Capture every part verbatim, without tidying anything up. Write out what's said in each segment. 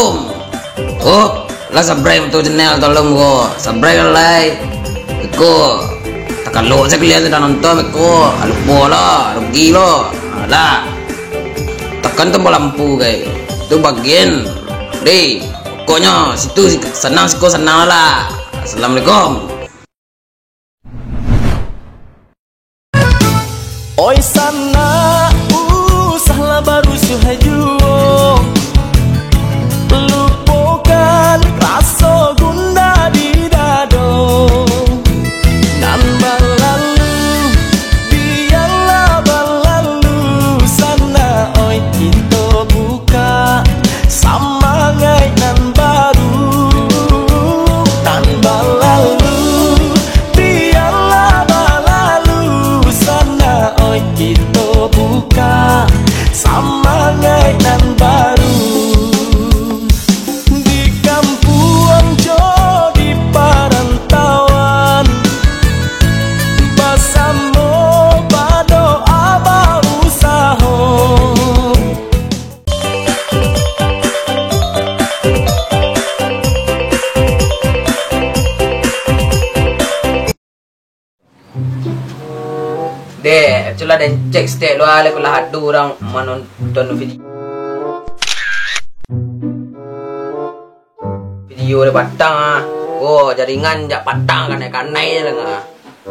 Om. Oh, lah subscribe tu channel tolong ko. Subscribe lah, lai. Iko. Takalok se kalian sudah nonton iko. Ah, lupo lah, rugi lo. Alah. Tekan tombol lampu, guys. Tu bagian. Deh. Pokoknyo situ si-, sanang siko sanang lah. Assalamualaikum. Oi sanak, usahlah barusuah juo. Lupokan raso gundah di dado. Nan balalu, bialah balalu, sanak oi, kito buka samangaik nan baru. Nan balalu, bialah balalu, sanak oi, kito buka samangaik nan baru. Di kampuang jo di parantauan, basamo badoa bausaho. Deh, culah den cek stek lu, alai ko lah ado urang manonton video. Video dari patang ah. Oh, jaringan jak patang kanai-kanai je lah ngah.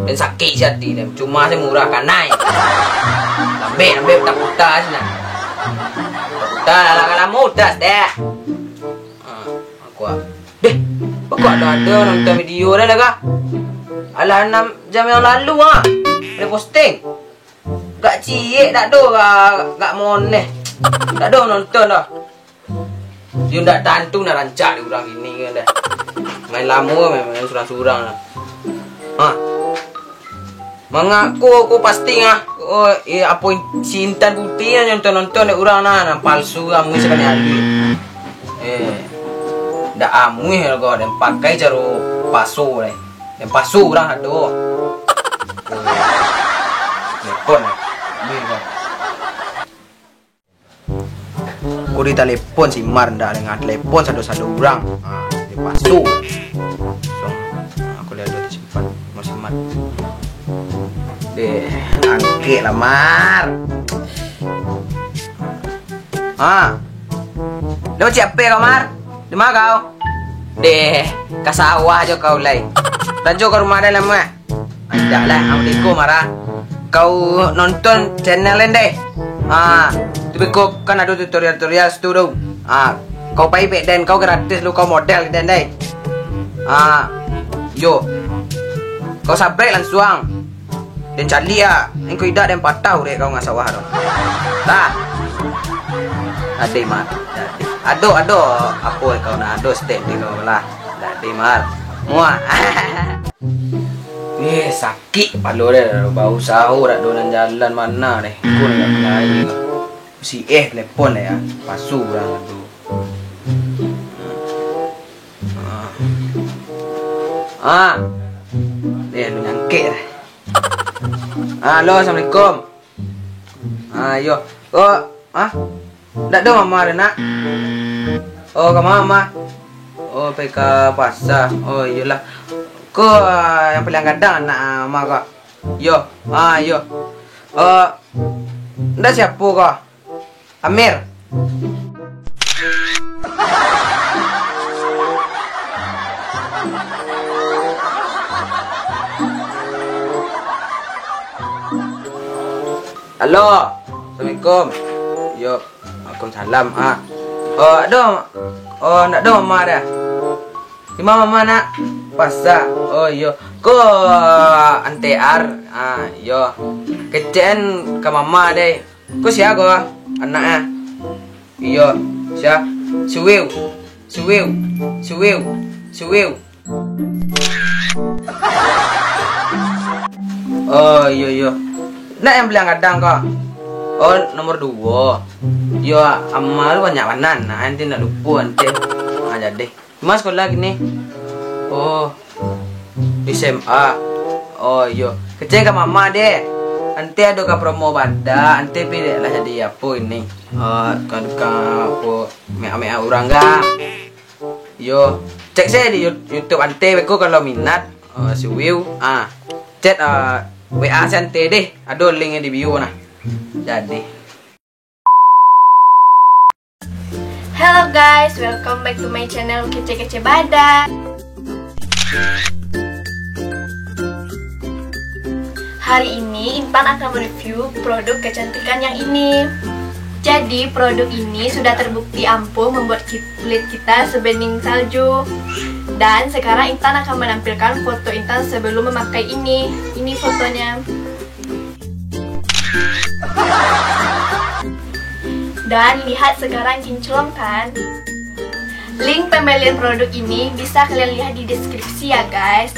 Den sakik si ati den. Cuma se murah kanai. Lambek, lambek puta-puta sinan. Puta lah, lamo udas deh. Ah, aku ah. Deh, beko ado-ado nonton video den dah kah? Alah, anam jam yang lalu ah. Den posting. Gak ciek dak do, gak, gak moneh. Dak do nonton dah. Yo ndak tantu nak rancak di urang kini kan dah. Main lamo main, main surang-surang lah. Ha. Mangaku aku pasti ah. Oh, eh, apo in-, si Intan Putih nyo nonton-nonton dek urang nah, nah palsu amuih sakali aduik. Eh. Ndak amuih kau, den pakai caro paso deh. Den paso urang ado. Telepon. Amuih kau. Ko ditalepon si Mar, ndak danga telepon sado-sado urang. Ha, dipasu. Langsung, ha, ko liek dulu simpan nomor si Mar. Deh, angkek lah, Mar. Ha. Dah siap kau, Mar? Di ma kau? Deh, ka sawah jo kau lai. Rajo ka rumah dah lamo, eh? Indak lah, ambo deko marah. Kau nonton channel den deh. Ah, tu beko kan ado tutorial-tutorial situ tu. Ah, kau pai pek den, kau gratis lu, kau modal den deh. Ah, yo. Kau sabrek lansuang. Den caliak ah. Engkau idak den patah urek kau ngan sawah tu. Dah. Ade mah. Ado, ado. Apo kau nak ado step di kau lah. Dah, Mar. Muah. Eh, sakik kapalo deh, bausaho dak do nan jalan ma deh. Ko nan dak malai. Si eh telepon deh ya. Pasu urang tu. Ah. Ah. Deh, lu nyangkek deh. Halo, assalamualaikum. Ah, yo. Oh, ah? Ndak do mama ado, nak? Oh, ka ma mama? Oh, pai ka pasa. Oh, iyolah. Ko, ah, yang paliang gadang anak, ah, mama ko. Yo. Ah, yo. Oh, ndak siapo ko? Amir. Halo. Assalamualaikum. Yo, waalaikumsalam. Ah. Oh, ado. Oh, ndak ado mama dah. Di ma mama, nak? Pasa. Oh, iyo. Ko N T R. Ah, iyo. Kecek an ka mama deh. Ko sia ko? Anak ah. Iyo. Sia? Suwiw. Suwiw. Suwiw. Suwiw. Oh, iyo, iyo. Nak yang paliang gadang ko? Oh, nomor duo. Iyo, amal banyak bana. Nah, nanti nak lupo nanti. Ah, jadi. Di ma sekolah kini? Oh, di S M A. Oh, iyo. Kecek an ka mama deh. Ante ado ka promo badak, ante pi dek lah jadi apo ini? Eh, ka, ka apo, meak-meak urang ga? Yo, cek se di You-, YouTube ante beko kalau minat, eh, si Wiu. Ah, chat, eh, W A se ante deh, ado link di bio nah. Jadi. Hello guys, welcome back to my channel Kece-Kece Badan. Hari ini Intan akan mereview produk kecantikan yang ini. Jadi produk ini sudah terbukti ampuh membuat ki-, kulit kita sebening salju. Dan sekarang Intan akan menampilkan foto Intan sebelum memakai ini. Ini fotonya. Dan lihat sekarang kinclong kan? Link pembelian produk ini bisa kalian lihat di deskripsi ya guys.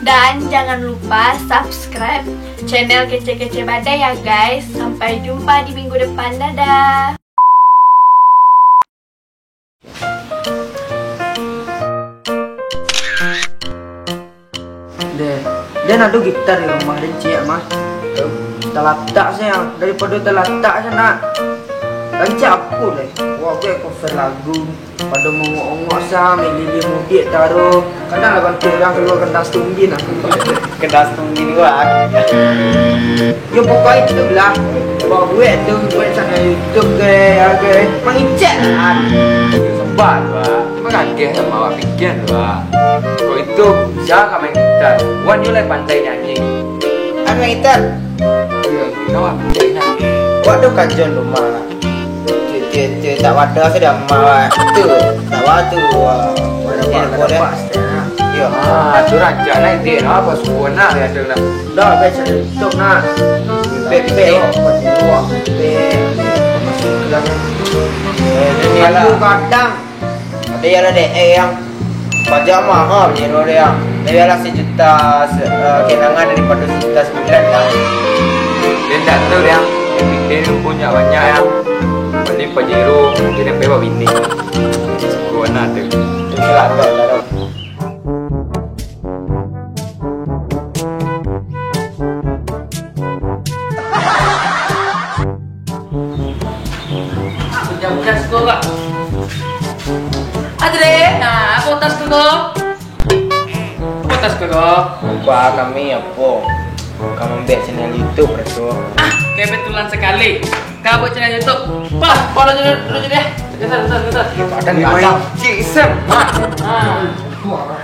Dan jangan lupa subscribe channel Kece-Kece Badai ya guys. Sampai jumpa di minggu depan. Dadah. Deh, den ado gitar di rumah den ciek mah. Talatak se, daripado talatak se nak. Rancak aku deh. Wah, gue cover lagu. Pado mongok-ongok sa, melili mudik taro. Kadang lah bantu urang kalua kandas tunggin aku. Kandas tunggin gua. Yo pokok itu lah. Babuek tu buek channel YouTube ke, ya ke. Mangicek lah. Sabar, Wak. Cuma kageh sama awak pikian, Wak. Kok itu, siapa main gitar? Wan, yo lah pandai nyanyi. Anu main gitar? Yo, awak pandai nak. Wak tu kajon rumah lah. Cek, cek, cek, tak wadah sudah mawak. Tu, tak wadah tu. Wah, wadah, wadah, wadah. Yo. Ah, tu rancak lah, dia lah, apa suku nak, ya, tu lah. Dah, biasa, stop nak. Bek, bek. Bek. Eh, ini lah. Kadang. Ada yang ada, eh, yang pajak mahal, Pajero, dia. Tapi alah, sejuta se-, eh, kenangan daripada sejuta sembilan lah. Dia tak tahu, dia. Dia punya banyak, yang paling Pajero, dia dah payah bini. Suku mana tu? Itu lah, tak tahu. Udah, udah, suka, Kak. Aduh, deh. Nah, aku tas dulu. Apa tas kau? Lupa kami apa? Kami buat channel YouTube, Rasul. Ah, kebetulan sekali. Kau buat channel YouTube. Pah, follow dulu, dulu deh. Sebentar, sebentar, sebentar. Padan gadang. Cik Sam. Ah.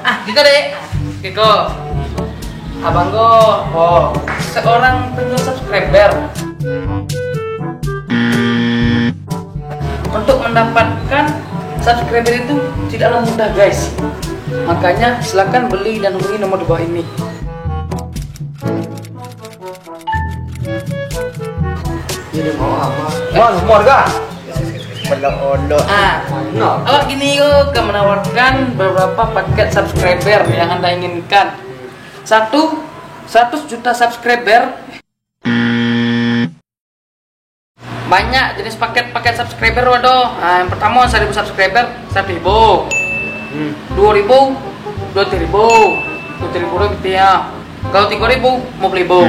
Ah, gitu deh. Kiko. Abang ko, oh, seorang penjual subscriber. Untuk mendapatkan subscriber itu tidaklah mudah, guys. Makanya silakan beli dan hubungi nomor di bawah ini. Jadi mau apa? Wah, nomor kah? Belok-olok. Ah, no. Awak gini ko ka menawarkan beberapa paket subscriber yang anda inginkan. Satu, seratus juta subscriber. Banyak jenis paket-paket subscriber ado. Ah, yang pertama seribu subscriber, seratus ribu. Hmm. Dua ribu, dua ratus ribu. Dua ratus ribu lebih ya. Kalau tiga ribu, lima puluh ribu.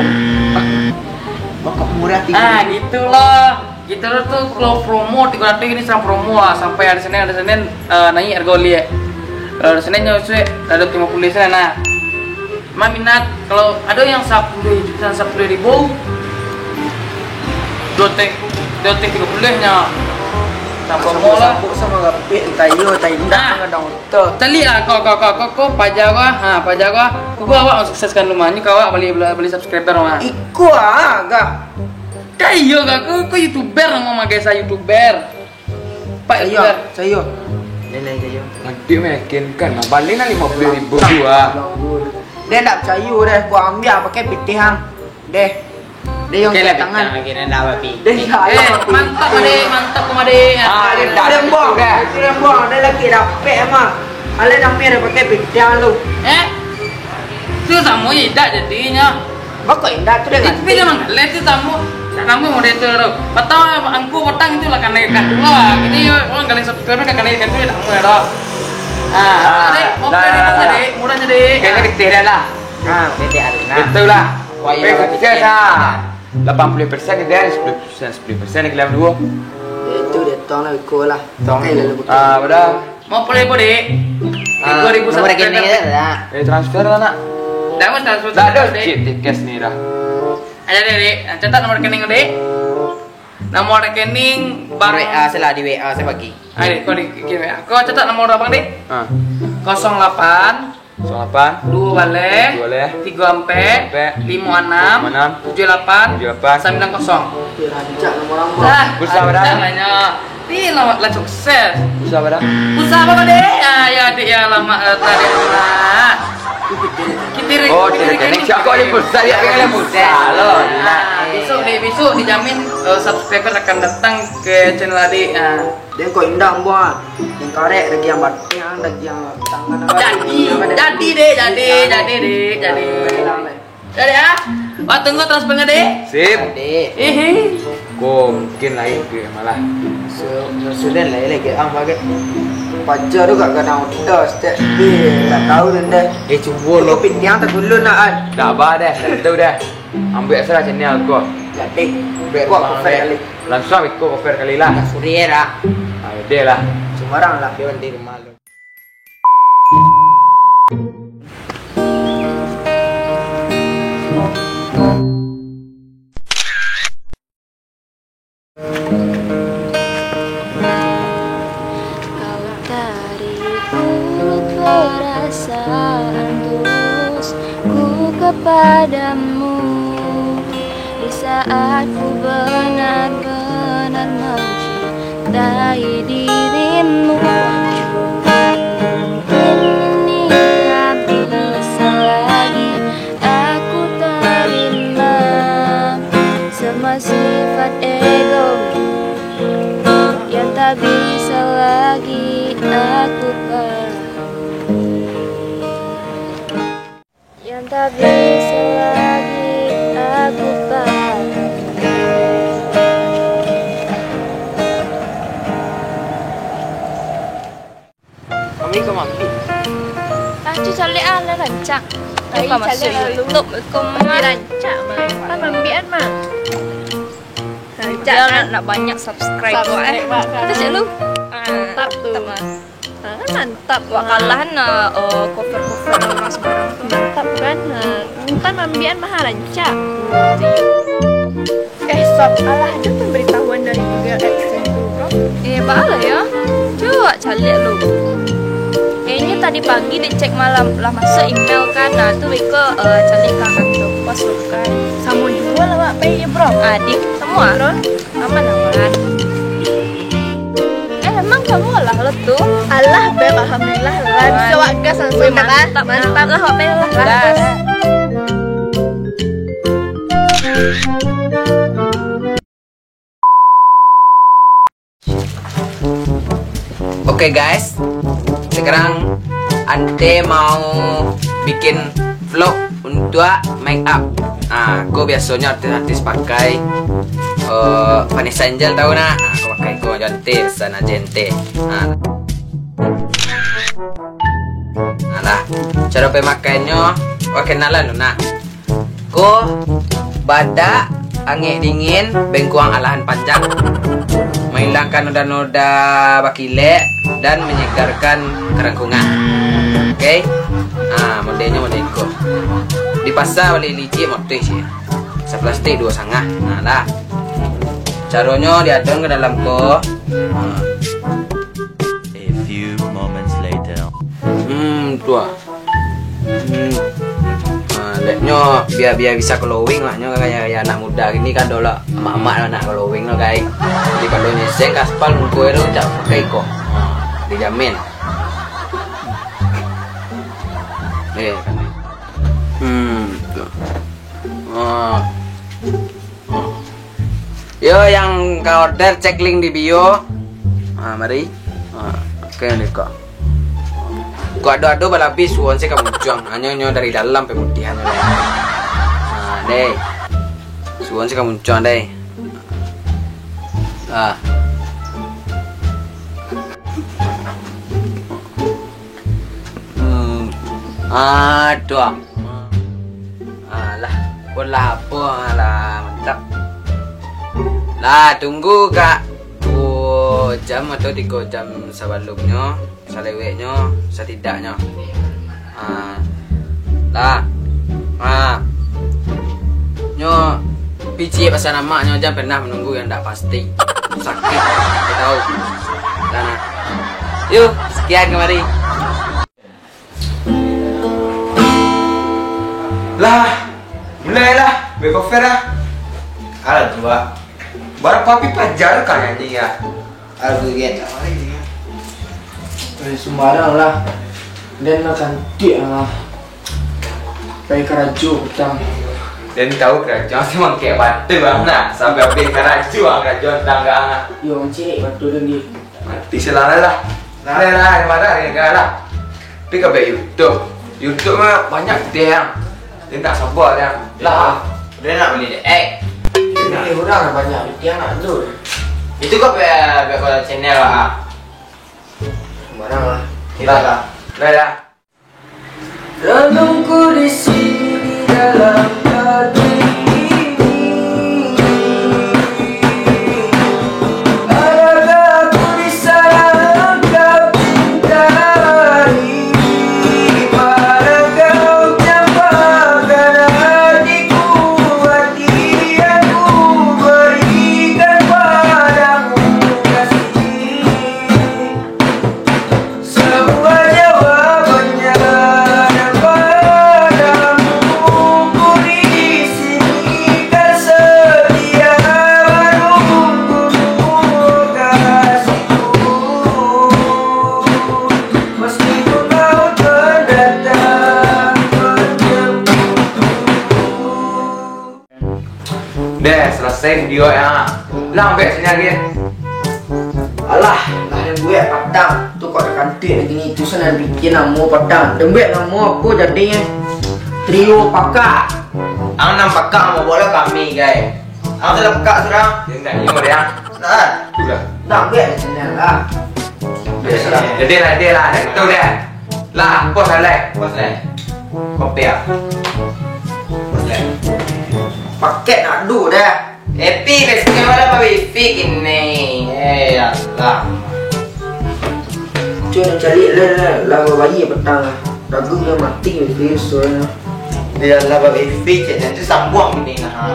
Bakal murah tiga ribu. Ah, gitulah. Kita tu kalau promo tiga ratus ini, sama promo lah, sampai hari Senin, hari Senin, eh, naik harga oli, eh. Kalau hari Senin nyo suek, ada lima puluh sana, nah. Ma minat, kalau ada yang sepuluh juta, sepuluh ribu, dua teh, dua teh tiga puluh nya. Sama promo lah. Sabuk sama rapik, entah iyo, entah indak, nah. Kadang oto. Caliak lah kau, kau, kau, kau, kau, paja gua, ha, paja gua. Gua awak sukseskan rumah ni, kau awak beli, beli, beli subscriber mah. Iko ah, gah. Kan iyo, gah, kau, kau YouTuber, nama magai saya YouTuber. Pak, sayo, YouTuber. Sayo. Nenek sayo. Adik meyakinkan, nah, balik lah lima puluh ribu gua. Dia ndak percaya deh, gua ambil pakai pitih, hang. Deh. Dia yang oke lah, tangan. Bintang lagi, ndak apa-apa. Deh, ya, eh, ya, mantap, Ade, mantap, Ade. Ah, dia tak ada buang. Itu yang buang, ada lagi dapek, emang. Alah, namanya ada pakai pitih, lu. Eh? Tu samo indak jadinyo. Bako indak tu dengan. Itu pilihan manggaleh tu tamu. Tamu model tu tu. Patang angku patang itu lah kanai ikan tu lah. Jadi yo, urang galeh subscribe kan kanai ikan tu tamu yo doh. Ah, ah, dek, mau dah, kredit dah, aja, dah. Dek, murah aja, Dek. Kayaknya gede dah lah. Ah, gede hari nah. Itulah. Wah, iyo, sukses, ah. Lapan puluah persen ke dia, sepuluh persen, sepuluh persen ke dalam duo. Itu dia, tong lah, iko lah. Tong. Eh, lalu Ah, pada Mau pulai ko, Dek? Ah, Dua ribu nomor rekening subscriber. Aja dah. Eh, transfer lah, nak. Dah, Mas, transfer. Dah ada, Dek. Cik, tiket ni dah. Ayo, Dek, Dek. Catat nomor rekening, Dek. Nomor rekening bank. Di W A saya lah, di W A saya bagi. Ayo, Dek, kau di, di W A. Kau catat nomor abang, Dek. Ah. Kosong lapan. Kosong lapan. Dua baleh. Dua baleh. Tiga ampek. Tiga ampek. Lima anam. Lima anam. Tujuh lapan. Tujuh lapan. Sambilan kosong. Ih, rancak nomor abang. Lah, Pulsa berapa? Rancak lah nyo. Ih, lah, lah sukses. Pulsa berapa? Pulsa apa, Dek? Ah, ya, Dek, ya, lama, eh, tadi lah. Kita re-, Oh, kita tidak rekening. Siapa ni pulsa? Dia pengen pulsa. Lo, Nah, besok, Dek, besok dijamin, eh, subscriber akan datang ke channel Adik. Ah. Den kok indak, ambo, ah. Den karek dagiang batang, dagiang tangan, ah. Jadi, jadi, Dek, jadi, jadi, Dek, jadi. Baiklah, baik. Jadi, ah. Wah, tunggu transfernya, Dek. Sip. Dek. Ih. Ko mungkin lain ke malah. Su-, sudah lah, lagi am bagai. Paja tu gak kena udah, setiap, eh, tak tahu den deh. Eh, cubo lo. Pintiang tak dulu nak, an. Dak ba deh, tentu deh. Ambil salah channel ko. Jadi, Ambil ko bang cover deh. Kali. Langsung ambil ko cover kali lah. Dah suri lah. Ah, deh lah. Sembarang lah. Dia di rumah lu. Kalau dari dulu perasaan tulusku kepadamu, di saat ku benar-benar mencintai dirimu, mungkin ini tak bisa lagi aku terima. Semua sifat ego yang tak bisa lagi aku paham, yang tak bisa lagi aku paham. Mami, kau mami. Ah, tu caliak ah, lah rancak. Tu Ai, kau masuk caliak lalu. YouTube, kau mah. Rancak, Mak. Kan mambian, Mak. Rancak, Dia kan? Nak, nak banyak subscribe, Subscribe, Mak, eh. Mak, kan? Kita cek lu. Ah, Mantap tu. Mantap, Mak. Ah, kan mantap, Wak Mak. Kalah nak, eh, cover-cover orang sembarang tu. Mantap, kan? Ah, Intan mambian mah rancak. Eh, Sob, alah, ada pemberitahuan dari Google AdSense tu, bro. Eh, baa lah ya? Cubo caliak lu. Kayaknya tadi pagi dicek malam, lah masuk email kan. Nah, tu beko, eh, caliak ka kantor pos lu kan. Samo juo lah, Wak. Pai je, bro. Ah, di, semua. Bro. Aman, aman. Eh, emang kamu lah lo tu? Alah, Beb, alhamdulillah lah. Wah. Bisa wak gas langsung. Wih, dah, kan? Mantap, mantap. Lah, wak pai lah. Gas. Oke, guys, sekarang Ante mau bikin vlog untuk make up. Ah, ko biasonyo artis-artis pakai, eh, Vanessa Angel, tahu nak? Ah, ko pakai ko, jo Ante, pesan aja Ante. Ah. Nah, lah. Caro pamakaiannyo, oh, kenalan lu nak. Ko badak, angek dingin, bengkuang alahan panjang. Mahilangkan noda-noda bakilek dan manyegarkan karangkungan. Oke? Ah, modelnyo model ko. Di pasa bali licik motoih sih. Saplastik duo sangah. Nah, lah. Caronyo diadon ka dalam ko. Ah. A few moments later. Hmm, tu ah. Hmm. Ah, dek nyo biar, biar bisa glowing lah nyo, kayak, kayak anak muda gini kan, dulu amak-amak lah nak glowing lo, guys. Jadi kalau nyeseng kaspal muko itu cak pakai kok. Dijamin. Eh. Hmm, tu. Ah. Yo, yang ka order, cek link di bio. Ah, mari. Ah, oke, ni kok. Kok ado-ado balabih, suwon se ka muncuang. Hanyo nyo dari dalam pemutihan. Ah, deh. Suwon se ka muncuang, deh. Ah. Hmm. Aduh. Alah. Bola apo lah, mantap. Lah, tunggu ka duo jam atau tigo jam sabalumnyo, saleweknyo, satidaknyo. Ha. Lah. Ha. Nyo picik pasan amaknyo, jan pernah manunggu yang ndak pasti. Sakik, kito tahu. Lah, nah. Yuk, sekian kamari. Lah, mulailah, back cover lah. Alah, dua. Baru papi paja tu kan nyanyi ya. Aduh, dia tak boleh dia. Eh, sembarang lah. Dan nak kantik ah. Pai karajo petang. Dan tahu karajo si mangkek batu ah, nah, sampai habis karajo ah, karajo tangga ah. Yo, mancik batu dan di. Mati selalu lah. Lah, lah, marah dengan lah. Tapi ka buek YouTube. YouTube mah banyak pitih yang. Dia tak sabar dia. Lah. Dia nak beli dek. Eh. Dia nak. Eh, urang lah banyak pitih yang nak dulu. Itu kau buek, buek kau channel lah. Sembarang lah. Kita lah. Lah, lah. Renungku di sini dalam hati ini. Adakah aku di sana engkau cintai? Mana kau campakkan hatiku, hati yang ku berikan padamu, kasih. Semua jawabannya ada padamu. Ku di sini kan setia menunggumu, kasihku. Meskipun kau datang menjemputku. Deh, selesai video ya. Lah, ambek sini lagi. Alah, lah yang buek patang. Tu kok takantik lagi ni. Tu sana bikin namo patang. Dembek namo apo jadinyo? Trio Pakak. Ang nan pakak mau bola kami, gai. Ang tu lah pakak surang. Dia nak nyo dia. Nah. Tu lah. Dah, buek channel lah. Biasalah. Jadi lah, dia lah. Dah tu dah. Lah, pos lah, Leh. Pos, Leh. Kopi ah. Pos, Leh. Paket nak du dah. Happy, best lah, Pak Wifi kini. Eh, ya Allah. Cuy, nak cari lah, lah, lah, bayi petang lah. Lagu dah mati, Wifi, suaranya. Biarlah, Pak Wifi, cek, nanti sambung kini, nah.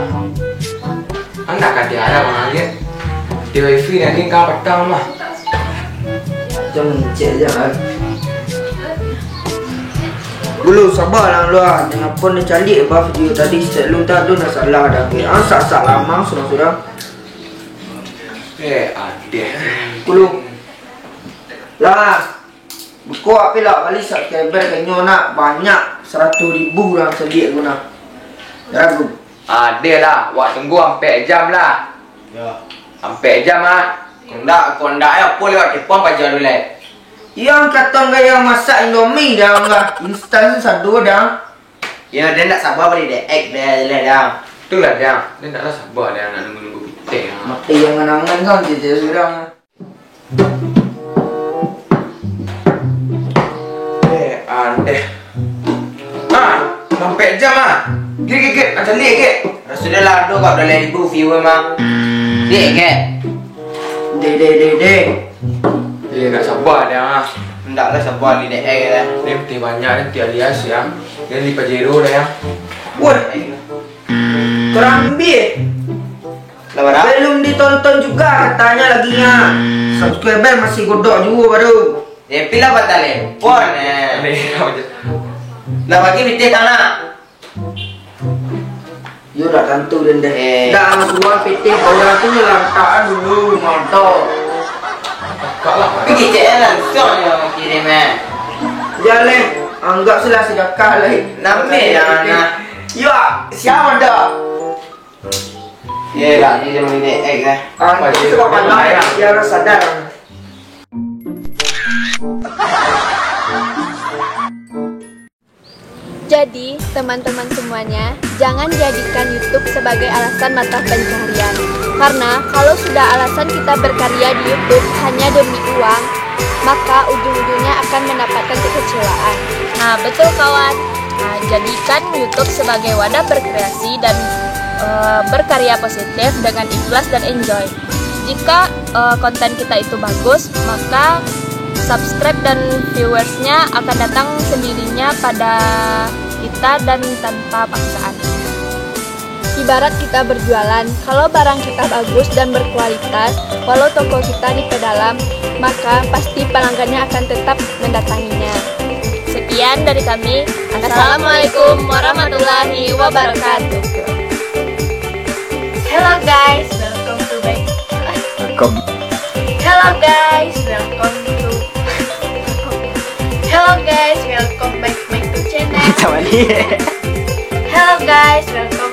Anda kan tiada mangaget. Di wifi nanti kau petang mah. Jangan cek je lah. Dulu sabar lah lu ah. Jangan pun dia calik bah video tadi. Cek lu tak ada nak salah dah. Ah, sak-sak lamang surang-surang. Eh, adeh. Dulu. Lah. Beko api lah bali subscriber kanyo nak banyak saratus ribu urang sadiak tu nah. Ragu. Adeh lah, wak tunggu ampek jam lah. Yo. Ampek jam ah. Kondak, kondak yo, apo lewat tepong paja dulu lai. Yang katon gaya masak Indomie dah, instan sado dah. Yo, dia nak sabar bali dek, dah, dah, dah. Itulah dia, dia nak sabar dia nak nunggu-nunggu pitih. Mati yang angan-angan kan, dia, dia surang. Eh, andeh. Ah, ampek jam ah. Gek, gek, gek. Macam ni, gek. Sudah lah, tu kau dah lima ribu viewer mah. Gek, gek. Deh, deh, deh, deh. Eh, nak sabar dia ah. Ndak lah sabar ni, dek, eh, lah. Dia pitih banyak, dia pitih alias ya. Dia di Pajero dah ya. Wah. Kerambit. Lah, barang? Belum ditonton juga katanya lagi nya. Subscriber masih godok juo baru. Eh, pila batalipon, eh. Lah, bagi pitih tanah. Yo, dak tantu den deh. Eh. Dak, ang suruah pitih, orang tu nyelantakan dulu, mantap. Tapi kecek langsung yo kirim, eh. Jaleh, anggap sudah sedekah lai. Nambah lah, nah. Yo, siapa dah? Ye lah, ni dia main X lah. Ah, itu sebab pandai lah. Dia harus sadar. Jadi, teman-teman semuanya, jangan jadikan YouTube sebagai alasan mata pencaharian. Karena kalau sudah alasan kita berkarya di YouTube hanya demi uang, maka ujung-ujungnya akan mendapatkan kekecewaan. Nah, betul kawan. Nah, jadikan YouTube sebagai wadah berkreasi dan eh, berkarya positif dengan ikhlas dan enjoy. Jika eh, konten kita itu bagus, maka subscribe dan viewersnya akan datang sendirinya pada kita dan tanpa paksaan. Ibarat kita berjualan, kalau barang kita bagus dan berkualitas, walau toko kita di pedalam, maka pasti pelanggannya akan tetap mendatanginya. Sekian dari kami. Assalamualaikum warahmatullahi wabarakatuh. Hello guys, welcome to back. Welcome. Hello guys, welcome to. Hello guys, welcome back back to channel. Macam mana ni? Hello guys, welcome